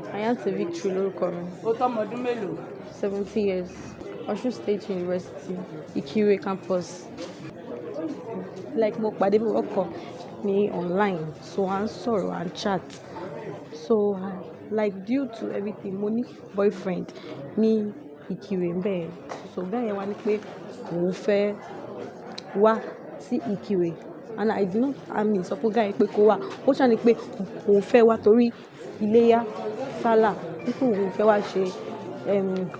Hayati Victory lórúkọ mi. Ó tọ́mọ ọdún mélòó? 70 years, Ọ̀ṣun State University, Ìkirè campus. Like, mo pàdé ọkọ ní online, so à ń sọ̀rọ̀, à ń chat. So like, due to everything, mo ní boyfriend ní Ìkirè ńbẹ̀. So guy yẹn wá ní pé òun fẹ́ wá sí Ìkirè and I did not, I mean, sọ fún guy yẹn pé kó wá. Ó ṣà ní pé òun fẹ́ wá torí iléyá Sálà, wípé òun fẹ́ wá ṣe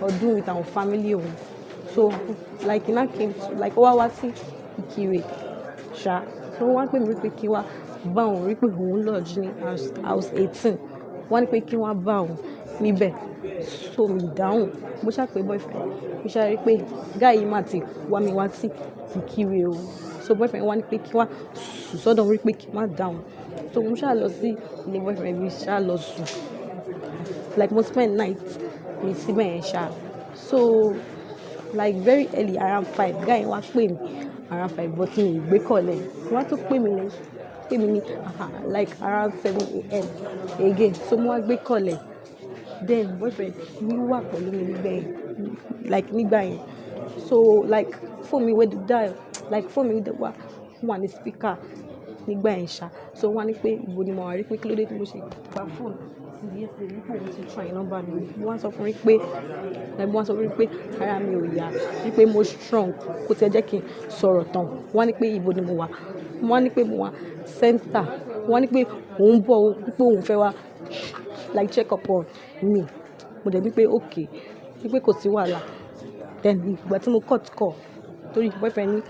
ọdún with àwọn family òun. So like, he now came to, like, ó wá wá sí Ìkirè ṣá. So ó wá pè mí wípé kí n wá bá òun, wípé òun lodge ní house 18. Wọ́n ní pé kí n wá bá òun níbẹ̀. So mi dáhùn. Mo ṣá pé boyfriend. Mo ṣá rí pé guy yìí máa ti wá mi wá sí Ìkirè o. So boyfriend wá ní pé kí n wá sùn sọ́dọ̀ òun, wípé kí n má dáhùn. So mo ṣá lọ sí ilé boyfriend mi, ṣá lọ sùn. Like, mo spend night mi síbẹ̀ yẹn ṣá. So like, very early, around 5, guy yẹn wá pè mí around 5, but mi ò gbé call ẹ̀. Wọ́n á tún pè mí ní, pè mí ní like around 7 a.m. again. So mo wá gbé call ẹ̀. Then boyfriend mi wà pẹ̀lú mi nígbà yẹn, like nígbà yẹn. So like, phone mi wẹ́ dial, like phone mi wà, wà ní speaker nígbà yẹn ṣá. So wọ́n wá ní pé ibo ni mo wà, rí pé kí ló dé tí mo ṣe gba phone sí yesterday, wípé òun ti try number mi. Mo wá sọ fún un wípé, like, mo wá sọ fún un wípé ara mi ò yá, wípé mo strong, kó tí ẹ jẹ́ kí n sọ̀rọ̀ tán. Wọ́n wá ní pé ibo ni mo wà. Mo wá ní pé mo wà center. Wọ́n wá ní pé òun bọ̀ ó, wípé òun fẹ́ wá like check up on me. Mo dẹ̀ ní pé okay, wípé kò sí wàhálà. Then ìgbà tí mo cut call, torí boyfriend mi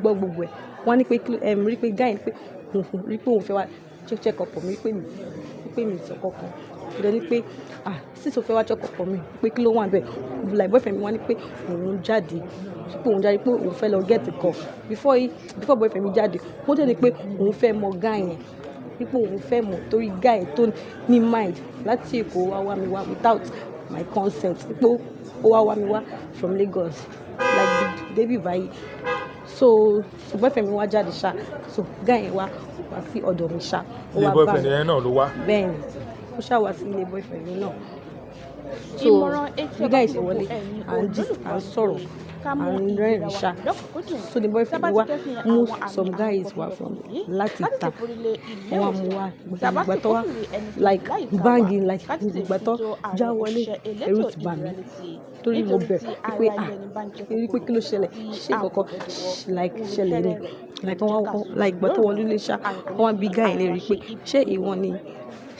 gbọ́ gbogbo ẹ̀. Wọ́n wá ní pé kí, rí pé guy ní pé òun, rí pé òun fẹ́ wá check up on me, wípé mi sọ kankan. Mo dẹ̀ ní pé, ah, since ó fẹ́ wá check up on me, pé kí ló wà níbẹ̀. Like, boyfriend mi wá ní pé òun jáde, pé òun jáde, pé òun fẹ́ lọ get nǹkan. Before boyfriend mi jáde, ó dẹ̀ ní pé òun fẹ́ mọ guy yẹn, wípé òun fẹ́ mọ̀ torí guy tó ní mind láti Èkó wá wá mi wá without my consent, wípé ó wá wá mi wá from Lagos, like, dé bí báyìí. So boyfriend mi wá jáde ṣá. So guy yẹn wá wá sí ọ̀dọ̀ mi ṣá. Ó Ilé wá bá boyfriend mi. yẹn náà ló wá? Bẹ́ẹ̀ni, ó ṣá wá sí ilé boyfriend mi náà. So Ìmọ̀ràn etí bí ọba guy fún ṣe gbogbo wọlé, ẹ̀yin à ń gist, à ń olólùfẹ́ sọ̀rọ̀, ká à mú ń ìlera rẹ́rìn wa ṣá. lọ́kùnkúndùn. So the boyfriend Tá mi bá wá ti kẹ́fín mú àwọn àmì some àrùn guys wá kọfí from yìí, láti ká ìta. tètè forílé ilé Wọ́n wá mú ìwòsàn. wá. Tá bá Ìgbà sì tó wá kófìrí ẹni tó like láyìíká wa, banging, like ká tètè ìgbà fi tó tó já àwọn wọlé, òṣìṣẹ́ ẹ̀rù elétò ti bà mí. ìlera létí. Torí mo Nítorí bẹ̀rù tí wípé ara ah, ẹni bá ń jẹ́ rí pé kí ló kòkòrò ṣẹlẹ̀? tí Ṣé a nǹkan kò kan gbọdọ̀ like wọ ṣẹlẹ̀ ni? olùfẹ́rẹ̀ rẹ̀ Like, jẹ́ wọ́n ká wá, sùn like ìgbà tó lóru. wọlé ilé ṣá, Àrùn wọ́n wá bi guy yẹn léèrè pé ṣé ìwọ ni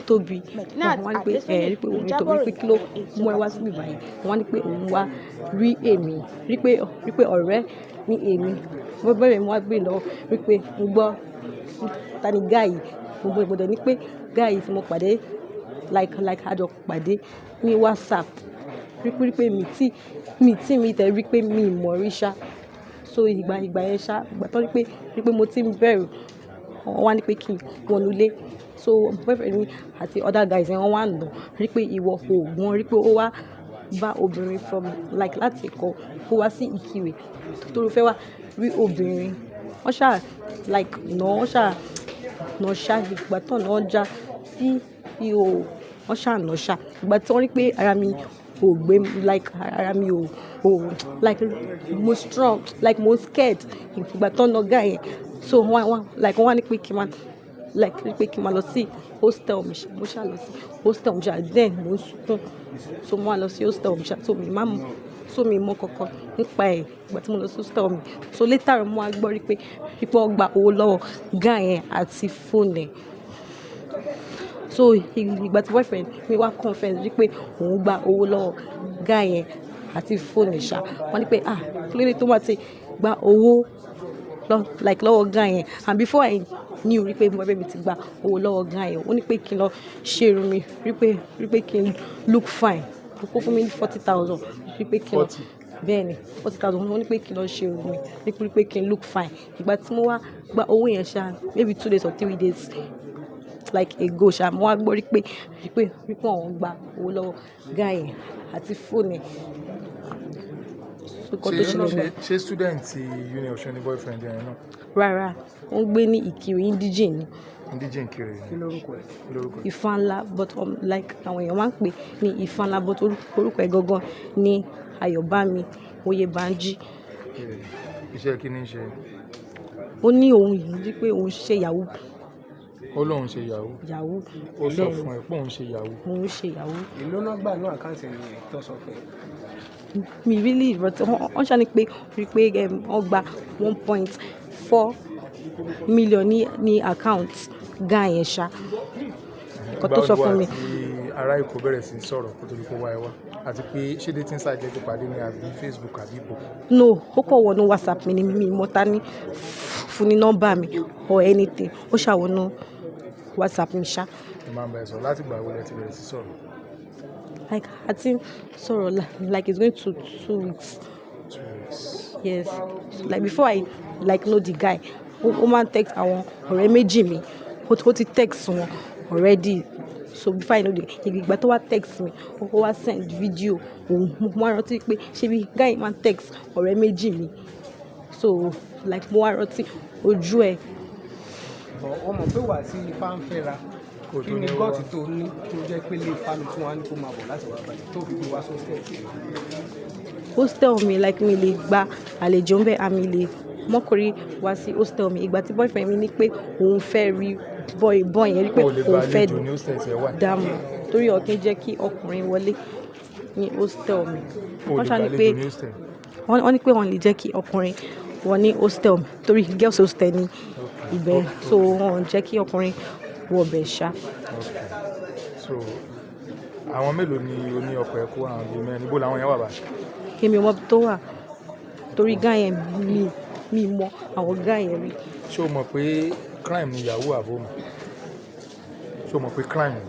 Tóbi? Medinat Wọ́n wá ní pé Adesanya ẹ rí pé ló òun ni jábọ̀ Tóbi, pé kí ló ròyìn fún Etí mú ẹ Ọba wá TV. síbí báyìí? Wọ́n wá ní pé òun wá rí èmi, rí pé ọ̀rẹ́ ní èmi. Boyfriend mi wá béèrè lọ́wọ́ wípé mo gbọ́, ta ni guy yìí? Mo dẹ̀ ní pé guy yìí tí mo pàdé, like a jọ pàdé ní WhatsApp. Rí pé mi tí mi tẹ̀ rí pé mi mọ̀ rí ṣá. So ìgbà yẹn ṣá, ìgbà tó rí pé mo ti ń bẹ̀rù, wọ́n wá ní pé kí n wọnú ilé. So boyfriend mi àti other guys yẹn wọ́n wá nà, rí pé ìwọ kò gbọ́n, rí pé ó wá bá obìnrin from like láti Èkó, ó wá sí Ìkirè torí ó fẹ́ wá rí obìnrin. Wọ́n ṣá like nà, wọ́n ṣá nà ṣá. Ìgbà tó nà wọ́n já sí ihò, wọ́n ṣá nà ṣá. Ìgbà tí wọ́n rí pé ara mi ò gbé, like ara mi ò like mo strong, like mo scared. Ìgbà tó nà guy yẹn, so wọ́n wá like wọ́n wá ní pé kí n máa like rí pé kí n máa lọ sí hostel mi ṣá. Mo ṣá lọ sí hostel mi ṣá. Then mo ń sunkún. So mo wá lọ sí hostel mi ṣá. So mi má mọ̀, so mi mọ̀ kankan nípa ẹ̀ ìgbà tí mo lọ sí hostel mi. So later mo wá gbọ́ rí pé wọ́n gba owó lọ́wọ́ guy yẹn àti phone ẹ̀. So ìgbà tí boyfriend mi wá confess rí pé òun gba owó lọ́wọ́ guy yẹn àti phone ẹ̀ ṣá. Wọ́n ní pé ah, kí ló dé tó máa ti gba owó lọ like lọ́wọ́ guy yẹn? And before I knew rí pé boyfriend mi ti gba owó lọ́wọ́ guy yẹn, ó ní pé kí n lọ ṣe irun mi, rí pé kí n look fine. Ó fún mi ní 40,000, rí pé kí n lọ. 40? Bẹ́ẹ̀ni, 40,000. Ó ní pé kí n lọ ṣe irun mi, rí pé kí n look fine. Ìgbà tí mo wá gba owó yẹn ṣá, maybe 2 days or 3 days like ago ṣá, mo wá gbọ́ rí pé òun gba owó lọ́wọ́ guy yẹn àti phone ẹ̀. Nǹkan tó Ṣé ṣẹlẹ̀ nìyẹn. Ṣé student Uni Ọ̀ṣun ni boyfriend yẹn náà? Rárá, ó ń gbé ní Ìkirè, indigene ni. Indigene Ìkirè. Kí lórúkọ ẹ̀? Kí lórúkọ ẹ̀? Ifánlá, but like àwọn èèyàn máa ń pè ní Ifánlá, but orúkọ ẹ̀ gangan ní Ayọ̀bámi Oyèbánjí. Okay. Iṣẹ́ kí ni ń ṣe? Ó ní òun yìí pé òun ṣe yahoo. Ó lóun ṣe yahoo. Yahoo. Ó sọ Bẹ́ẹ̀ ni. fún ẹ pé òun ṣe yahoo. Òun ṣe yahoo. Èló náà gbà ní account ẹ̀ yẹn tó sọ fún ẹ? Mi really rántí. Wọ́n ṣá ní pé rí pé wọ́n gba 1.4 million ní account guy yẹn ṣá. Nǹkan tó sọ fún mi. Ìgbà wo àti ará Èkó bẹ̀rẹ̀ sí í sọ̀rọ̀ kó tó di pé ó wá ẹ wá? Àti pé ṣé dating site lẹ ti pàdé ní àbí Facebook àbí ibo? No, ó kàn wọnú WhatsApp mi ni. Mi mọ̀ ta ní fún ní nọ́mbà mi or anything. Ó ṣà wọnú WhatsApp mi ṣá. Ẹ máa ń bá ẹ sọ̀rọ̀. Láti ìgbà wo lẹ ti bẹ̀rẹ̀ sí sọ̀rọ̀? Like, a ti ń sọ̀rọ̀ like it's going to 2 weeks. 2 weeks. Yes. Like before I like know the guy, ó máa ń text àwọn ọ̀rẹ́ méjì mi. Ó ti text wọn already. So before I know the ìgbà tó wá text mi, ó wá send video òun. Mo wá rántí pé ṣé bí guy máa ń text ọ̀rẹ́ méjì mi. So like mo wá rántí ojú ẹ. But ó mọ̀ pé wà tí Ifá ń fẹ́ra. Kò Kí tó ni ní gut wá. tó ní tó jẹ́ pé lè Ifá ló tún wá ní kó máa bọ̀ láti wá báyìí tó fi gbé wá sọ́sẹ̀? Hostel mi, like mi lè gba àlejò ńbẹ, àmì lè mọ́kùnrin wá sí hostel mi. Ìgbà tí boyfriend mi ní pé òun fẹ́ rí boy boy yẹn rí pé O lè gba òun fẹ́ àlejò ní hostel tí ẹ wà. dààmú torí ó kì í jẹ́ kí ọkùnrin wọlé ní hostel mi. O Wọ́n lè ṣá gba ní pé àlejò ní hostel. Wọ́n ní pé wọ́n lè jẹ́ kí ọkùnrin wọ ní hostel mi torí girls hostel ní ibẹ̀. So wọ́n ò jẹ́ kí ọkùnrin wọ bẹ̀ ṣá. Okay. So àwọn mélòó ni o ní ọkọ̀ ẹ kó? Àwọn bíi mẹ́rin. Níbo làwọn yẹn wà báyìí? Èmi ò mọ ibi tó wà torí guy yẹn, mi mọ àwọn guy yẹn rí. Ṣé o mọ̀ pé crime ni yahoo àbí o mọ̀? Ṣé o mọ̀ pé crime ni?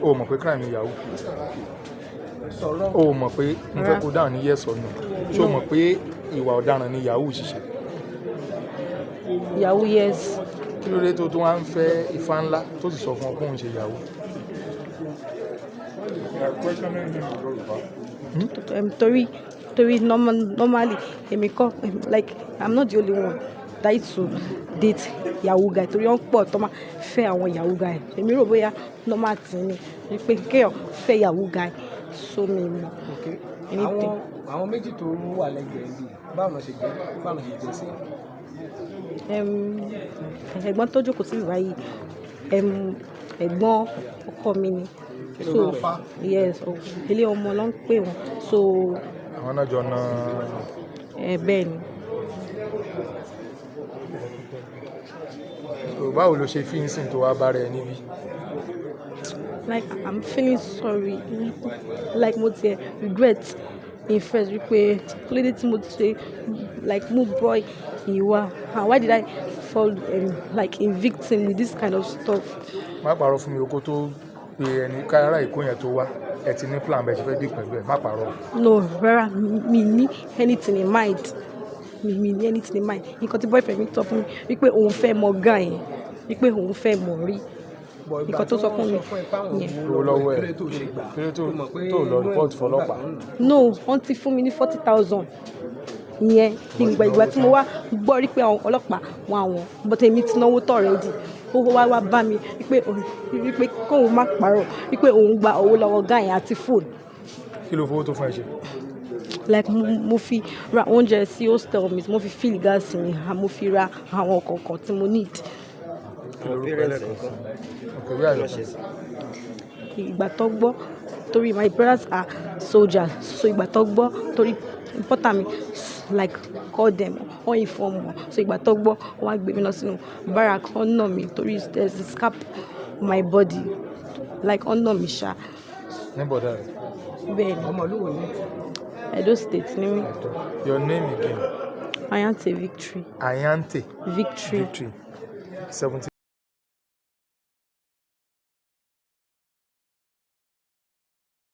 O mọ̀ pé crime ni yahoo? Sọ̀rọ̀. O mọ̀ pé mo fẹ́ kó dáhùn ní yes or no. Ṣé o mọ̀ pé ìwà ọ̀daràn ni yahoo ṣíṣe? Yahoo, yes. Kí ló dé tó tún wá ń fẹ́ Ifá Ńlá tó sì sọ fún ọ pé òun ṣe yahoo? You are questioning him in Yoruba. Torí normally èmi kọ́, like I'm not the only one that used to date yahoo guy, torí wọ́n pọ̀ tó máa fẹ́ àwọn yahoo guy. Èmi rò bóyá normal thing ni wípé kéèyàn fẹ́ yahoo guy, so mi mọ̀ anything. Àwọn méjì tó wà lẹ́gbẹ̀ẹ́ bíi, báwo ló ṣe jẹ́, báwo ló ṣe jẹ́ sí? Ẹ̀gbọ́n tó jókòó sí báyìí, ẹ̀gbọ́n ọkọ mi ni. Kí ló So máa fà? Yes, ilé ọmọ ló ń pè wọ́n. So Àwọn náà jọ na? Ẹ bẹ́ẹ̀ ni. So báwo ló ṣe fi ń sìn tó wá bára ẹ níbí? Like I'm feeling sorry, like mo ti regret in first wípé kílódé tí mo ti ṣe like mú boy ìwà, and why did I fall like a victim with this kind of stuff. Má parọ́ fún mi o. Kó tó pe ẹni kára Èkó yẹn tó wá, ẹ ti ní plan bẹ́ẹ̀ ṣe fẹ́ dì pẹ̀lú ẹ̀? Má parọ́. No, rárá, mi ní anything in mind. Mi ní anything in mind. Nǹkan tí boyfriend mi sọ fún mi wípé òun fẹ́ mọ guy yẹn, wípé òun fẹ́ mọ̀ rí. Bọ̀ ìgbà Nǹkan tó tí sọ wọ́n fún mi sọ fún ẹ páwọn yẹn. Owó lọ́wọ́ ẹ̀. Kí ló tó ṣe gbà? Kí ló Tó mọ̀ pé tó lọ inú ẹ̀ report ò dùn fọlọ́pàá? nígbà tó ń nà. No, wọ́n ti fún mi ní 40,000 ìyẹn. Ìgbà tí mo wá gbọ́ rí pé àwọn ọlọ́pàá wọn àwọn, but èmi ti náwó tọ̀ already. Ó wá wá bá mi wípé kóun má parọ́, wípé òun gba owó lọ́wọ́ guy yẹn àti phone. Kí ló fowó tó fún ẹ ṣe? Like mo fi ra oúnjẹ sí hostel mi, mo fi fill gas mi, and mo fi ra àwọn kọ̀ọ̀kan tí mo need. Kí lorúkọ ẹ lẹ́ẹ̀kan sí? Okay, where are your parents? Ìgbà tó gbọ́, torí my brothers are soldiers, so ìgbà tó gbọ́, torí porter mi like call them, wọ́n inform wọn. So ìgbà tó gbọ́, wọ́n á gbé mi lọ sínú barrack, wọ́n nà mí torí there's a scalp on my body, like wọ́n nà mí ṣá. Ní bọ̀dá rẹ̀? Bẹ́ẹ̀ ni. Ọmọ ìlú wo ni? Edo State ni mí. Edo. Your name again? Ayante Victory. Ayante? Victory. Victory. 17.